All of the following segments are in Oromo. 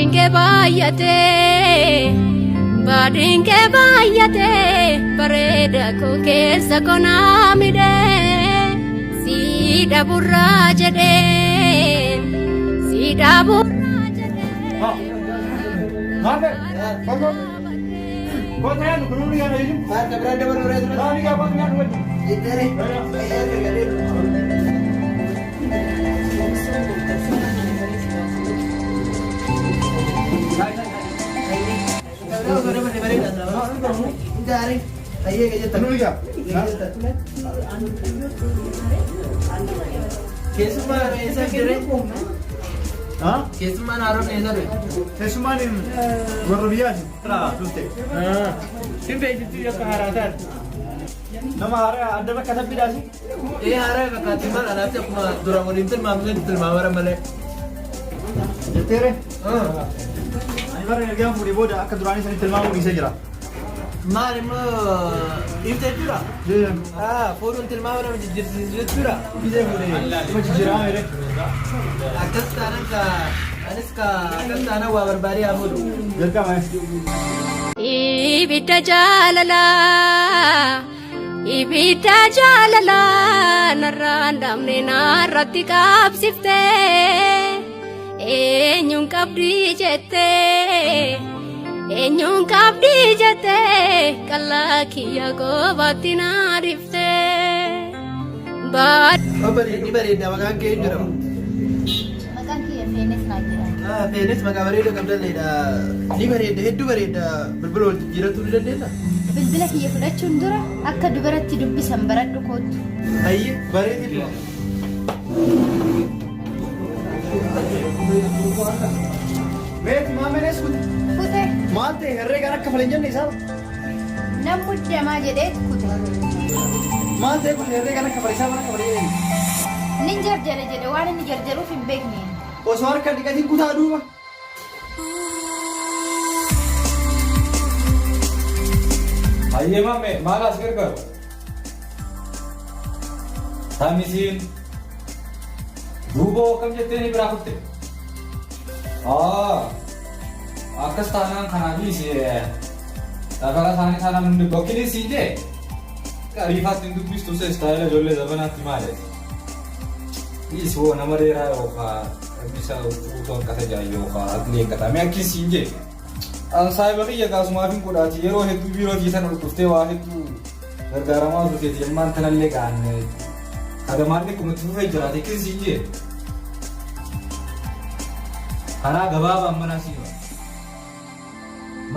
Baadiin kee baay'atee baadiin kee baay'atee bareeda koo keessa konaa midhee sii dhaburraa jedhee sii dhaburraa jedhee. Maame, bakka kota yaadu kunuun yaadu jechuun. Maal biraan dabaluu reetu? Maali gaa kota yaadu wajjin. Iddere. Keessummaan eessa jire? Keessummaan haaroon eessa dhufe? Keessummaan warra biyyaati. Dhufte. Sin beeksiftuu akka haaraa taate. Nama haaraa adda bakka tabbiidhaasi. Ee haaraa fakkaatti maal anaaf akkuma dura waliin tilmaamne tilmaamara malee. Jetteere. Ani bara ergaan fuudhee booda akka duraanii sanitti tilmaamuu dhiisee jira. Maal immoo dhiifte jechuudha? Fuudhuun tilmaama nama jijjiirsiisu jechuudha. Dhiisee fuudhee nama jijjiiramaa mere. Akkas taanaan ka anis ka akkas taanaan waa barbaadee haa fuudhu. Jalqaba. Ibidda jaalalaa ibidda jaalalaa narraan dhaabne narratti qabsiftee eenyuun qabdii jettee eenyuun qabdii jettee qallaa kiyya qobaatti naa dhiftee. Ni bareedda maqaan kee jedhama. Maqaan kiyya Feenes naan jedhama. Feenes maqaa bareedaa qabdalleedha. Ni bareedda hedduu bareedda bilbila wal jijjiirachuu ni dandeessa. Bilbila kiyya fudhachuun dura akka dubaratti dubbisan baradhu kootu. Ayyi bareeddi. Meeti maamelees kute. Kute Maal ta'e herreegaan akka falan jenne isaa. nan muddamaa jedhee kute. Maal ta'e kute herreegaan akka falan isaa mana akka falan jenne. Nin jarjare jedhe waan inni jarjaruuf hin beekne. Osoo harka dhiqatiin kutaa duuba. Hayyee maame maal as gargaaru? Tamisiin duuba akkam jettee ni biraa kutte? Akkas taanaan kanaafis safara isaanii taanaan hundi bokkini siin jee ariifaatti hin dubbistu isa istaayila ijoollee zabanaatti maali? Dhiis hoo nama dheeraa yookaan rabbi isaa huccuu hanqata jaa yookaan aqli hanqata mee akkin siin jee. An saayiba kiyya gaasumaaf hin godhaati yeroo hedduu biiroo tiisan ol dhuftee waa hedduu gargaaramaa turteeti ammaan tanallee ga'an kadamaallee kuma itti fufee jiraate akkin siin jee. Karaa gabaabaan manaa siin hima.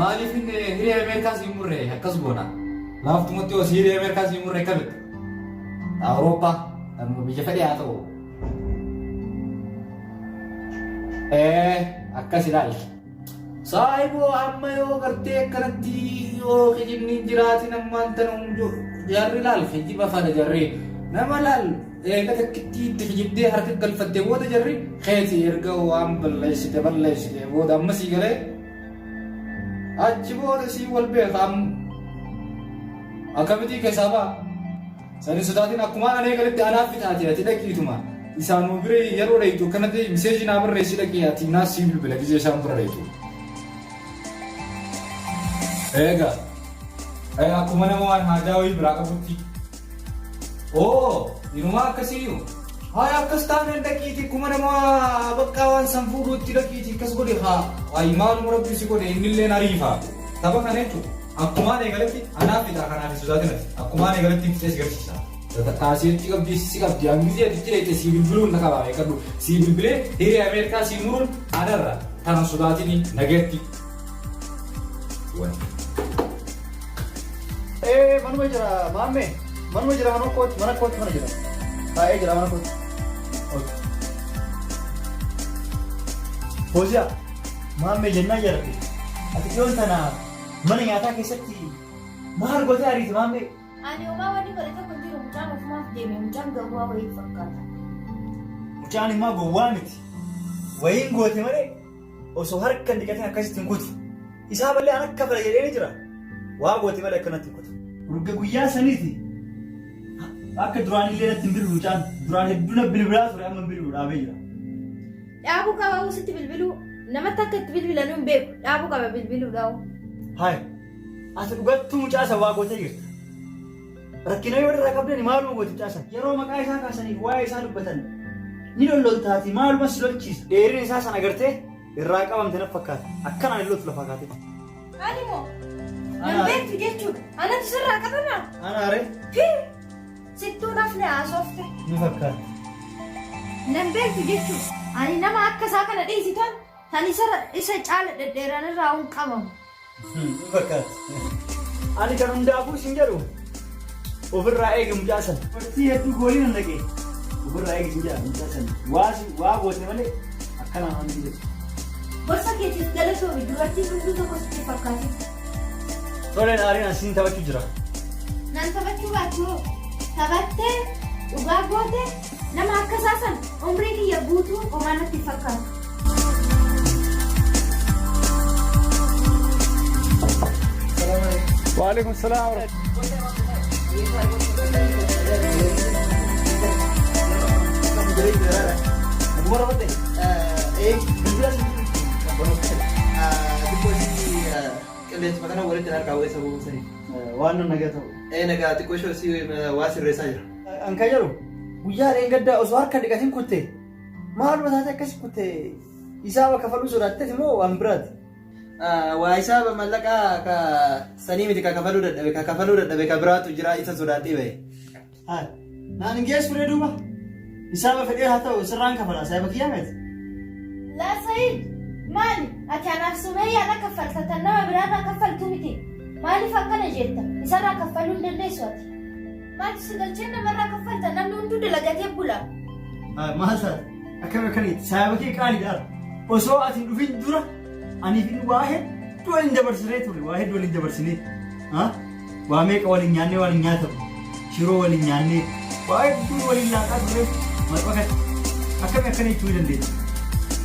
Maaliif inni hiree Ameerikaa siin murre akkas goona. Laaftumatti yoo hiree Ameerikaa siin murre akkamitti? Awurooppaa kanuma biyya fedhe haa ta'u. Akkas ilaali. Saayiboo amma yoo gartee akkanatti yoo kijibni hin jiraatin ammaan tana hunduu jarri laal kijiba fada jarri nama laal eega takkitti itti kijibdee harka galfattee booda jarri keeti erga waan balleessite balleessite booda amma sii galee achi booda sii wal beeka akkamitii keessaa ba'a. Sani sodaatiin akkumaan anee galitti anaaf fixaati ati dhaqiituma isaanuu bira yeroo dhaytu akkanatti miseejii naa barreessi dhaqii ati naas sii bilbila gizee isaan bira dhaytu. Eega akkuma nama waan haajaa wayii biraa qabutti. Oo inumaa akkasiiyu. Haaya akkas taanaan dhaqiiti akkuma nama bakka waan san fuudhuutti dhaqiiti akkas godhe haa ayi maaluma rabbi si godhe innilleen ariifa. Tapha kana jechuudha. Akkumaan eegaletti anaaf fixa kanaaf hin sodaatin ati. Akkumaan eegaletti hin fixee si garsiisa. Taasii achi qabdi si qabdi hangizii ati achi dhaqxe sii bilbiluun na qabaa eegadhu. Sii bilbilee hiree Ameerikaa sii muruun anarra tana sodaatini nageetti. Ee manuma jira maammee manuma jira mana kootti mana kootti mana jira. Taa'ee jira mana kootti. Fooziyaa maammee jennaan jaalladhe. Ati dhiyoon tana mana nyaataa keessatti maal gootee ariiti maammee? Ani homaa wanni godhe tokko hin jiru mucaan ofumaaf deeme mucaan gowwaa wayii fakkaata. Mucaan immoo gowwaa miti. Wayiin goote malee osoo harka hin dhiqatin akkasitti hin kutu. Isaa malee an akka fedha jedhee ni jira. Waa goote malee akkanatti hin kutu. Urga guyyaa saniiti akka duraan illee natti hin bilbilu mucaan. Duraan hedduu na bilbilaa ture amma hin bilbilu dhaabee jira. Dhaabuu qabaa sitti bilbiluu. Namatti akka itti bilbilanuu hin beeku. Dhaabuu qaba bilbiluu dhaa'u. Hayi, ati dhugattuu mucaa san waa gootee jirta. Rakkina yoo irraa qabdan maaluma gooti mucaa san? Yeroo maqaa isaa kaasaniif waa'ee isaa dubbatan ni lolloltaati maaluma si lolchiisa. Dheerina isaa san agartee irraa qabamte naf fakkaata. Akkanaan hin loltu lafaa kaatee. Ani moo? Nan beektu jechuudha. Anatu sirraa qabamaa? Anaare Fi sittuu nafne haasofte. ni fakkaata. Nan beektu jechuudha. Ani nama akka isaa kana dhiisi tan tan isa caala dhedheeran irraa hin qabamu. Ni fakkaata. Ani kan hundaafuu sin jedhu ofirraa eegi mucaa sana. Dubartii hedduu goolii nan dhaqee ofirraa eegi sin jedha mucaa sana. Waa si waa goote malee akkanaan waan hin jedhu. Gorsa keetiif galatoomi dubartiin hunduu tokko sitti fakkaatin. Toleen aariin asiin taphachuu jira. Nan taphachuu baattu hoo? Taphattee dhugaa goote nama akka isaa san umrii kiyya guutuu homaa natti hin fakkaatu. Waalaikum salaam. Qilleensuma kana walitti harkaa wayii sababa sanii. Waan nan nagaa ta'u. Ee nagaa xiqqoo ishee si waa sirreessaa jira. An kan jedhu guyyaa dheengaddaa osoo harka dhiqatin kutte maaluma taate akkas kutte isaa bakka faluu sodaatteeti moo waan biraati? Waa isaa mallaqaa ka sanii miti ka kafaluu dadhabe ka kafaluu dadhabe ka biraatu jira isa sodaadhee bahe. Haa naan hin geessu ree duuba isaa fedhee haa ta'u sirraan kafala saayiba kiyyaa miti. Laa Sa'iid maali ati anaaf Sumeeyyaadha kaffalta tan nama biraarraa kaffaltu miti. Maaliif akkana jetta isarraa kaffaluu hin dandeessu ati. Maaltu si galchee namarraa kaffalta namni hunduu dalagatee bula. Haa maal taate akkam akkaniiti saayiba kee qaaliidha osoo ati hin dhufin dura aniif inni waa hedduu waliin dabarsinee ture waa hedduu waliin dabarsinee waa meeqa waliin nyaannee waliin nyaatamu shiroo waliin nyaannee waa hedduu waliin laaqaa turre malbakatti akkami akkana jechuu ni dandeenya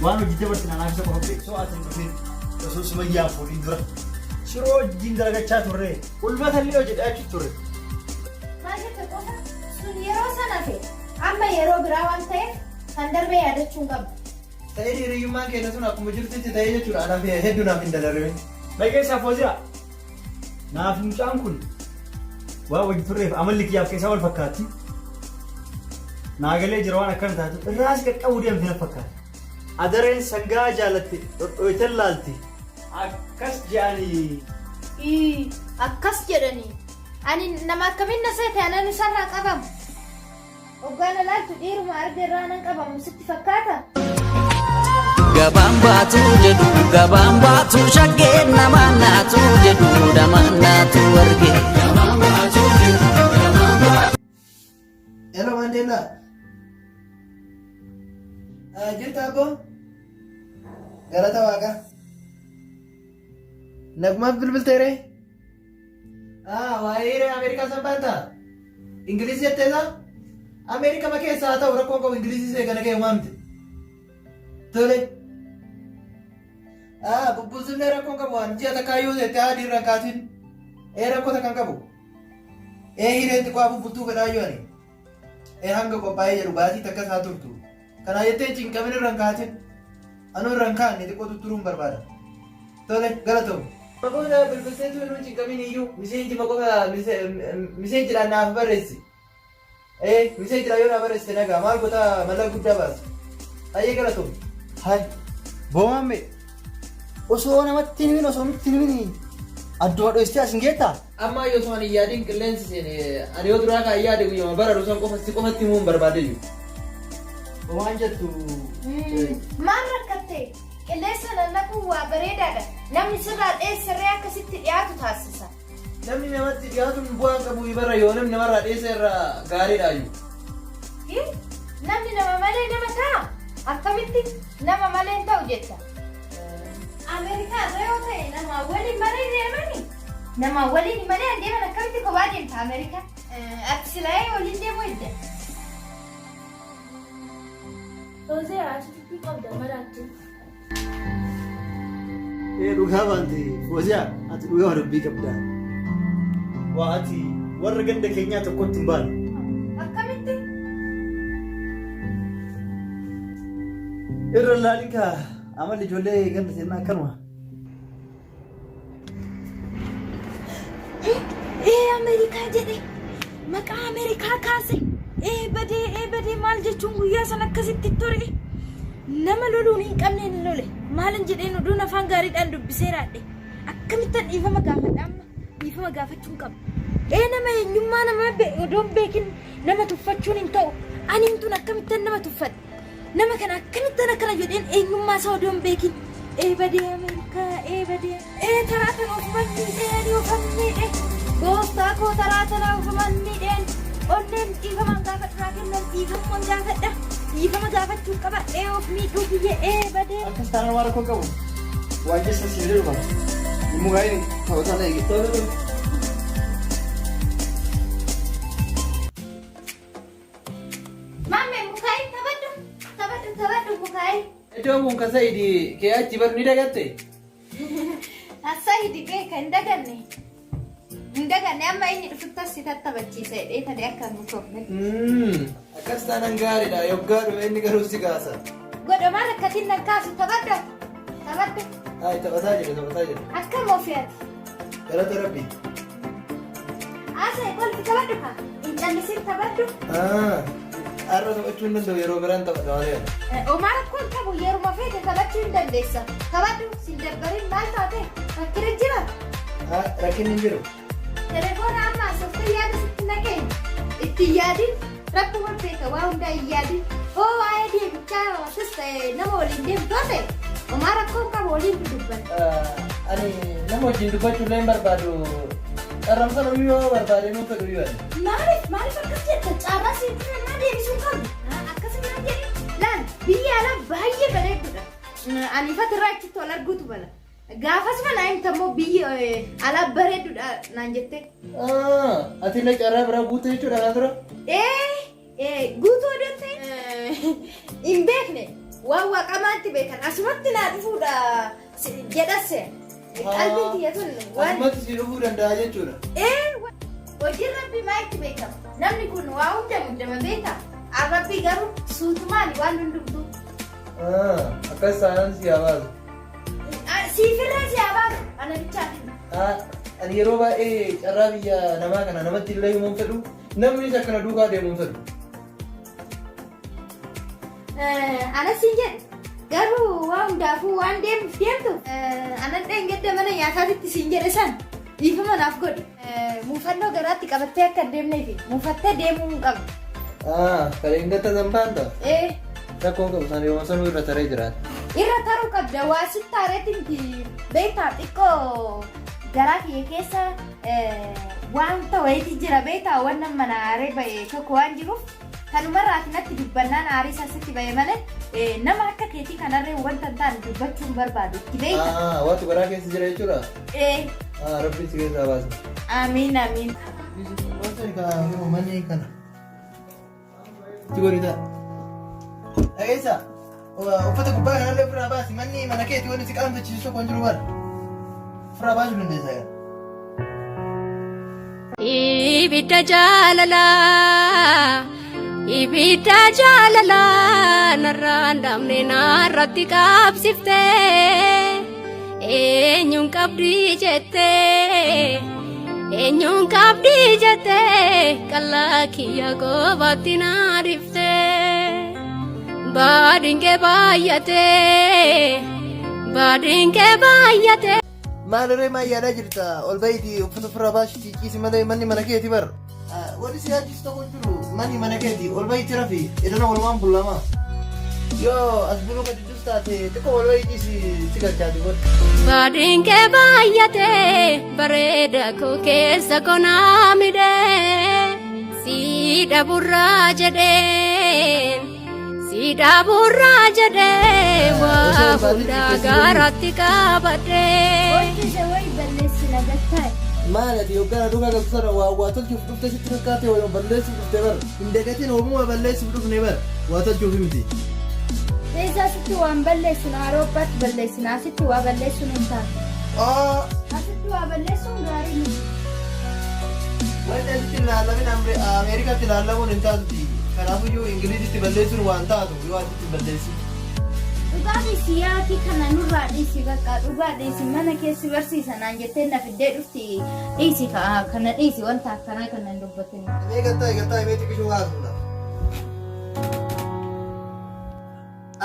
waan hojii dabarsine anaaf isa qofa beeku osoo ati hin dhufin osoo sumayyaan fuudhin dura shiroo wajjin dalagachaa turre ulmata illee hojjedhaa jechuu turre. Maal jette qofa sun yeroo sana fe amma yeroo biraa waan ta'eef kan darbee yaadachuu hin qabdu. Ta'ee hiriyyummaan keenya sun akkuma jirtutti ta'ee jechuudha anaaf hedduu naaf hin dalarreen. Dhageessaa Fooziyaa. Naaf mucaan kun waan wajji turreef amalli kiyyaaf keessaa wal fakkaatti. Naagalee jira waan akkana taatu irraa si qaqqabuu deemte na fakkaata. Adareen sangaa jaalatte dhodhooytan laalti. Akkas jedhanii. Ii, akkas jedhanii. Ani nama akkamiin na seete anan isarraa qabamu. Hoggaa na laaltu dhiiruma arge irraa nan qabamu sitti fakkaata? Gabaan baatu jedhu gabaan baatu shaggeen namaan naatu jedhu namaan naatu arge. Hello Mandela. Jirta abboo? Galata waaqaa. Nagumaaf bilbiltee ree? Waa'ee hiree Ameerikaa san baantaa? Ingilizii jettee isaa? Ameerikaa ma keessaa haa ta'u rakkoon qabu Ingilizii see kana kee waamte. Tole. Bubbulsillee rakkoon qabu waan ji'a takkaa yoo seette haadhi irra hin kaasin. Ee rakkoo takka hin qabu. Ee hireen xiqqoo bubbultuu fedhaa yoo ani. Ee hanga qophaa'ee jedhu baatii takkas haa turtu. Kanaa jettee hin cinqamin irra hin kaasin. Anuu irra hin kaanne xiqqoo tutturuun barbaada. Tole galatoomi. Maqoota bilbilteetu hin cinqamin iyyuu miseenji maqoota miseenjidhaan naaf barreessi. Ee miseenjidhaan yoo naaf barreessite nagaa maal goota mallaqa guddaa baasa. Hayyee galatoomi. Hai boomaan mee osoo namatti hin himin osoo nutti hin himin adduma dhoystee as hin geettaa? Amma yoo osoo ani hin yaadin qilleensi seene ani yoo duraa kan yaade guyyama bara san qofa si qofatti himuu hin barbaade jiru. Waan jettu. Maal rakkatte? Qilleensa nannaquun waa bareedaadha. Namni sirraa dheessarree akkasitti dhiyaatu taasisa. Namni namatti dhiyaatuun bu'aan qabu barra yoo namni namarraa dheessa irraa gaariidha iyyuu. Hi? Namni nama malee nama ta'a? Akkamitti nama malee hin ta'u jetta? Ameerikaa irra yoo ta'e nama waliin malee deemani. Nama waliin malee an deeman akkamitti kophaa deemta Ameerikaa? Ati silaayee waliin deemuu edda. Fooziyaa ati dubbii qabda maraattu. Ee dhugaa baante Fooziyaa ati dhugaa dubbii qabda. Waa ati warra ganda keenyaa tokkotti hin baane. Akkamitti? Irra laalin kaa Amalli ijoollee ganda seenaa akkanuma. Ee Ameerikaa jedhe maqaa Ameerikaa kaase ee badee ee badee maal jechuun guyyaa sana akkasitti ture nama loluun hin qabne hin lole maalin jedheen oduun afaan gaariidhaan dubbisee raadhe akkamittan dhiifama gaafadha amma dhiifama gaafachuun qaba. Ee nama eenyummaa namaa odoon beekin nama tuffachuun hin ta'u aniin tun akkamittan nama tuffadha nama kana akkamittan akkana jedheen eenyummaa isaa odoon beekin ee badee Ameerikaa ee badee ee taraa tan ofuman miidhee ani ofan miidhe gooftaa koo taraa tanaa ofuman miidheen onneen dhiifamaan gaafadhu naa kennan dhiifamuman gaafadha dhiifama gaafachuu qaba ee of miidhuu kiyya ee badee. Akkas taanaan waan rakkoo qabu. Waan keessa si jedhu qaba. Immoo gaa'een taphataa na eege. Tole tole. Maammee mukaayii taphadhu taphadhu taphadhu mukaayii. Iddoon kun kan Sa'idi kee achi bar ni dagatte? Sa'idi beeka hin daganne. Hin daganne amma inni dhufutti si tattabachiisa jedhee tadee akka hin bukoofne. Akkas taanaan gaariidha. Yoggaa dhufe inni garuu si kaasa. Godha maal akkatiin nan kaasu taphadhu taphadhu. Hayi taphataa jira taphataa jira. Akkam ofii ati. Galata Rabbi. Asee kolfi taphadhu kaa. Hin callisin taphadhu. Har'a taphachuu hin danda'u yeroo biraan taphadha malee. Omaa rakkoon qabu yeruma feete taphachuu hin dandeessa. Taphadhu sin dabbarin maal taate rakkina jira. Rakkinni hin jiru. Telefoona amma asoftee yaada sitti naqee itti yaadin rabbi wal beeka waa hundaa hin yaadin. Hoo waa'ee deemichaa sis ta'e nama waliin deemtu ta'e omaa rakkoon qabu waliin dudubbanna. Ani nama wajjin dubbachuu illee hin barbaadu. Carramsa namni yoo barbaade nuuf fedhu yoo ani. Maaliif maaliif akkas jetta carraa siin dhufe naa deebisuu qabdu. Akkasuma naan jedhi laal biyya alaa baay'ee bareeddudha. Ani fatirraa achitti wal arguutu bala. Gaafasuma naa himta immoo biyyi alaa bareeddudha naan jette. Ati illee carraa biraa guutte jechuudha kana dura? Ee guutuu odoo ta'e hin beekne waan waaqamaatti beekan asumatti naa dhufuudha jedhase. Qalbiin tiyya tun waan Asumatti si dhufuu danda'a jechuudha. Ee hojiin rabbii maalitti beekama? Namni kun waa hunda muddama beekta. Rabbii garuu suutumaani waan hundumtuu. Akkas taanaan si haa baasu. Siifirree si haa baasu ana bichaati. Ani yeroo baay'ee carraa biyya namaa kana namatti illee himuu hin fedhu. Namnis akkana duukaa deemuu hin fedhu. Anas hin jedhu. Garuu waa hundaafuu waan deemuuf deemtu anan dheengadda mana nyaataatitti siin jedhe san dhiifama naaf godhi. Muufannoo garaatti qabattee akka hin deemneefi muufattee deemuu hin qabdu. Kan dheengadda san baanta? Ee. Rakkoon qabu san yooma sanuu irra taree jiraata. Irra taruu qabda waa sitti aareetti miti beektaa xiqqoo garaa kiyya keessa wanta wayiiti jira beektaa wannan mana aaree ba'e tokko waan jiruuf kanumarraa ati natti dubbannaan aarii isaa sitti ba'e malee nama akka keetii kanarree wanta hin taane dubbachuu hin barbaadu itti beekta. Waatu garaa keessa jira jechuudha? Ee. Rabbiin si keessaa baasa. Amiin amiin. Manni kana. Itti godhi ta'a. Dhageessaa uffata gubbaa kanallee ofirraa baasi manni mana keeti wanni si qaanfachiisu tokko hin jiru bara. Ofirraa baasuu dandeessa yaa. Ibidda jaalalaa ibidda jaalalaa narraan dhaabne narratti qabsiftee eenyuun qabdi jettee eenyuun qabdi jettee qallaa kiyya qofaatti naa dhiftee baadhiin kee baay'atee baadhiin kee baay'atee. Maalirree maal yaadaa jirta? Ol bahiitii uffata ofirraa baashitii ciisi malee manni mana keeti bar. Wanni si yaachisu tokko hin jiru manni mana keeti ol bahiitii rafi idana walumaan bullama. Yoo as buluu gadi dus taate xiqqoo ol bahii ciisi si galchaati bar. Baadhiin kee baay'atee bareeda koo keessa konaa midhee si dhaburraa jedheen si dhaburraa jedhee waa hundaa gaaratti qabadhee. Hojjete wayi balleessi nagattaa. Maal ati yoggaa duukaa galtu sana waa waa tolchuuf dhufte sitti fakkaate waa balleessuuf dhufte bar. Hin dagatin hoomuma balleessuuf dhufne bar waa tolchuuf miti. Eessa asitti waan balleessinu Awurooppaatti balleessina asitti waa balleessuun hin taatu. Asitti waa balleessuun gaarii miti. Wanti asitti hin laallamin Ameerikaatti laallamuun hin taatuti. Kanaafiyyuu Ingilizitti balleessuun waan taatu yoo asitti hin balleessin. Dhugaa dhiisi yaaki kana nurraa dhiisi bakka dhugaa dhiisi mana keessi barsiisa naan jettee na fiddee dhufti dhiisi kana dhiisi wanta akkanaa kana hin dubbatin. Mee gattaa gattaa mee xiqqishuu haasofna.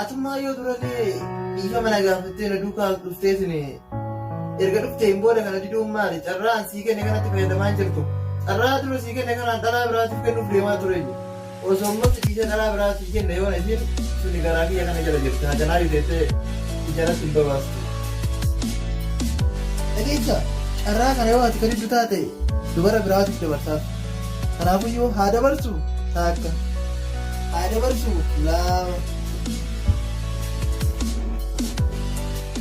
Atummaa yoo durallee dhiifama na gaafattee na duukaa dhuftee sini erga dhufteen booda kana diduun maali? Carraa an sii kenne kanatti fayyadamaa hin jirtu. Carraa dura sii kenne kanaan dhalaa biraatiif kennuuf deemaa ture. Osoo ammas si dhiisee dhalaa biraa sii kenne yoona isiin suni garaa kiyya kana jala jirti. Hajanaa teettee ijaratti hin babaastu. Dhageessa carraa kana yoo ati ka diddu taate dubara biraatiif dabarsaaf. Kanaafuyyuu haa dabarsu taakka. Haa dabarsu lama.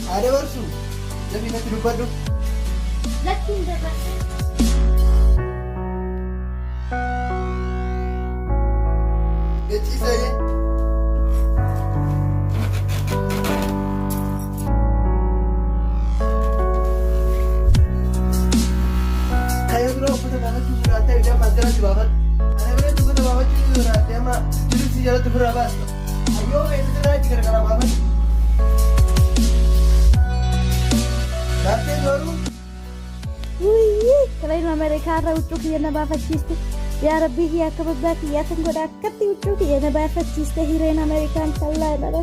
Haa dabarsu dafii natti dubbadhu. Lakki hin dabarsin. Gachiisa jee. Kaayoo dura uffata baafachuu sodaattee ibidda ammas jalatti baafadhu. Ana biratti uffata baafachuu ni sodaatte amma jirutti jalatti ofirraa baasta. Hayyoo feete sirraa achi gargara baafadhu. Baaftee garuu Wuyyii kireen Ameerikaa irra huccuu kiyya na baafachiiste. Yaa Rabbii kiyya akka babbaa kiyyaa kan godha akkatti huccuu kiyya na baafachiiste hireen Ameerikaan tallaa dhala.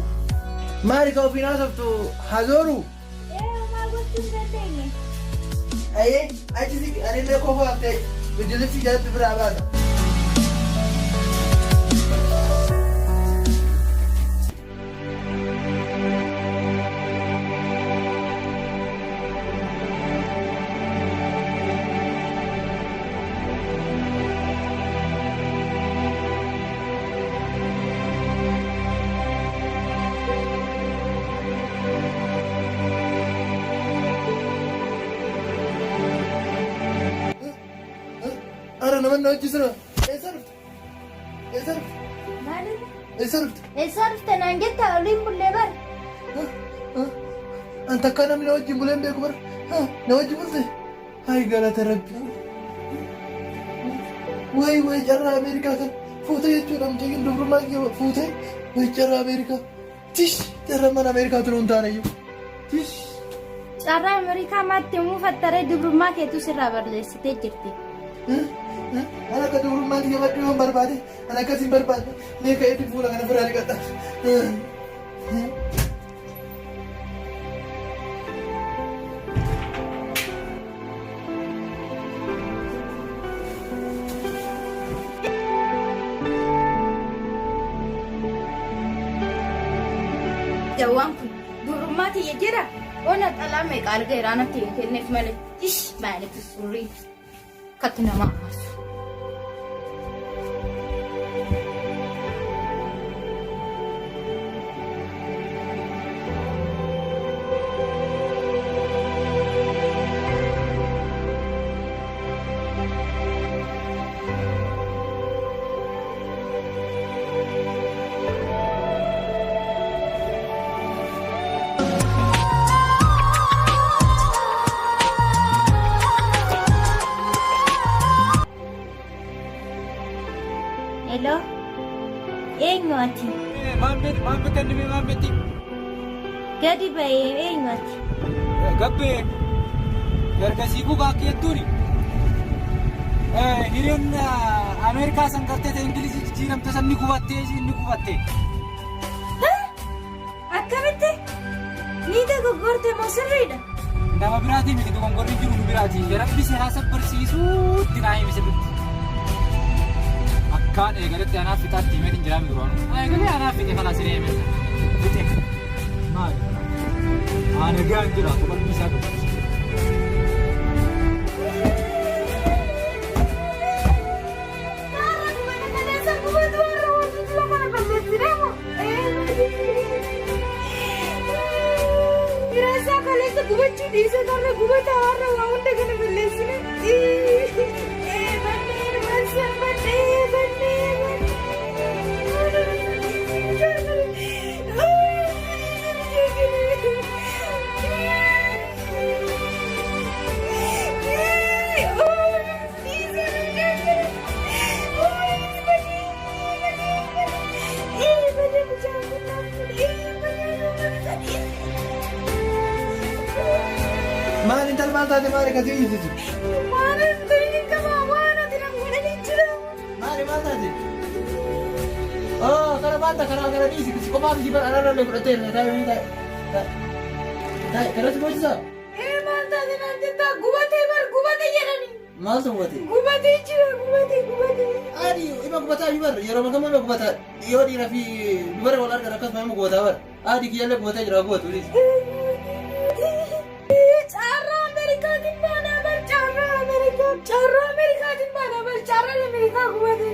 Maali ka ofiin haasoftu hazooru? Ee homaa gochuu hin dandeenye. Ayee achi siqi anillee kofoo haftee bijilibsii jalatti biraa baasa. Ara nama na hojjisira. Eessa dhufte? Eessa dhufte? Maalirra? Eessa dhufte? Eessaa dhufte naan jetta oliin bullee bara. An takkaa namni na wajjin bulee hin beeku bara. Na wajjin bulte? Hayi galata rabbi. Wayi wayi carraa Ameerikaa kan fuute jechuudha mucayyoon dubrummaa kiyya fuute wayi carraa Ameerikaa. Tish carraa mana Ameerikaa turuu hin taane iyyuu. Tish. Carraa Ameerikaa maatti muufattaree dubrummaa keetu sirraa balleessitee jirti. An akka dubrummaa kiyya baddu yoon barbaade an akkas hin barbaadne mee ka'eetti fuula kana biraa dhiqadha. Jawwaan kun dubrummaa tiyya jira. Ona xalaa meeqa argeera anatti hin kenneef malee. Ish maaliif surrii akkatti nama aarsu. Hello? Eenyu ati? Maammeeti maammeeti annimee maammeeti. Gadi ba'ee eenyu ati? Gabbee gargasii kukaa akka jettuuni. Hireen Ameerikaa san gartee ta'e Ingilizii jijjiiramte san ni gubattee isiin ni gubatte. Akkamitti? Ni dogoggorte moo sirriidha? Nama biraatii miti dogongorri jiru nu biraati. Rabbi si haa sabbarsiisuutti naa himi sirriitti. Akkaan eegaletti anaaf fixaatti himeetiin jiraa mi duraan. Eegalee anaaf fixe kalaas hin eemee. Fixe. Maali? Ani gaan jiraatu qalbii isaa qabu. Gubachuu dhiisee tarra gubata warra waa hunda kana balleessine. Bannee barsa bannee bannee bannee. Maal intal maal taate maali kasii iyyisitu? Waan ati hin qabaa waan ati nan godhanii jira. Maali maal taate? Oh, kana baanta karaa kana dhiisi si kophaa miti bara ararallee fudhatteera taa'e taa'e taa'e kanatti boosisaa? Ee maal taate naan jettaa gubatee bar gubate jedhanii. Maaltu gubate? Gubatee jira gubatee gubatee. Adi ima gubataa iyyuu bara yeroo makama ima gubataa yoo dhiira fi dubara wal argan akkasuma ima gubataa bara adi kiyyallee gubatee jira gubatu dhiisi. Carraa Ameerikaatiin baanaa bar carraa Ameerikaa carraa Ameerikaatiin baanaa bar carraan Ameerikaa gubate.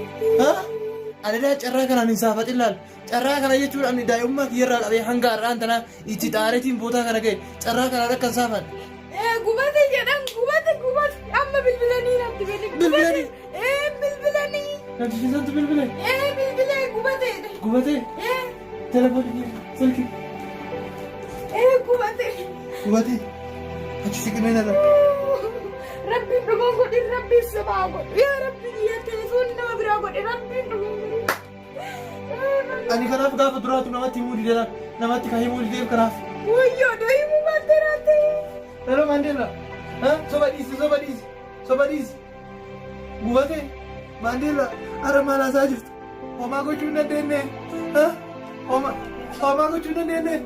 Ani daa carraa kanaan hin saafaxin laal. Carraa kana jechuun ani daa'imummaa kiyyarraa qabee hanga har'aan tanaa itti xaareetiin bootaa kana ga'e carraa kanaan akka hin saafan. Ee gubate jedhan gubate gubate amma bilbilanii natti bilbilanii. Bilbilanii? Ee bilbilanii. Namtichi bilbile. Ee bilbilee gubate. Gubatee Ee telefoonii silkii ee gubate. gubatee achi siqimee nala. Rabbiin dhugaa godhi rabbiin sabaa godhi yaa rabbi yaa telefoonni nama biraa godhi rabbiin dhugaa godhi. Ani kanaaf gaafa duraatu namatti himuu didee laal namatti kan himuu dideef kanaaf. Wayyoo dooyimuu baattee raattee. Hello Mandela. Ha? Soba dhiisi soba dhiisi soba dhiisi. Gubatee Mandela ara maal haasaa jirtu? Homaa gochuu hin dandeenye. Ha? Homaa homaa gochuu hin dandeenye.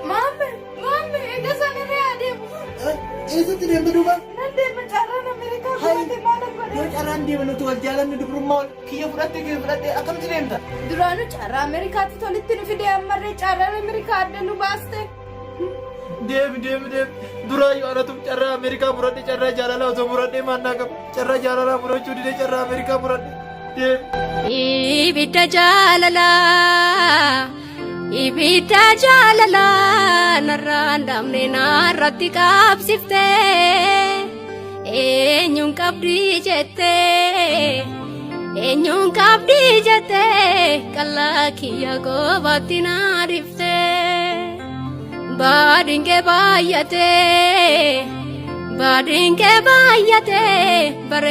Maamme maamme egaa sanarree adeemu. Eessatti deemte duuba? Nan deema carraan Ameerikaa Hai. gubate maal godhe. Yoo carraan deema nuti wal jaalanne dubrummaa wal kiyya fudhatte kiyya fudhatte akkamitti deemta? Duraanuu carraa Ameerikaatti tolitti nu fide ammarree carraan Ameerikaa adda nu baaste. Deemi deemi deemi. Duraayyuu anatu carraa Ameerikaa muradhe carraa jaalalaa osoo muradhee maannaa qaba. Carraa jaalalaa murachuu didee carraa Ameerikaa muradhe. Deemi. Ibidda jaalalaa ibidda jaalalaa narraan dhaabne narratti qabsiftee eenyuun qabdii jettee eenyuun qabdii jettee qallaa kiyya goobaatti naa dhiftee baadhiin kee baay'atee baadhiin kee baay'atee bare.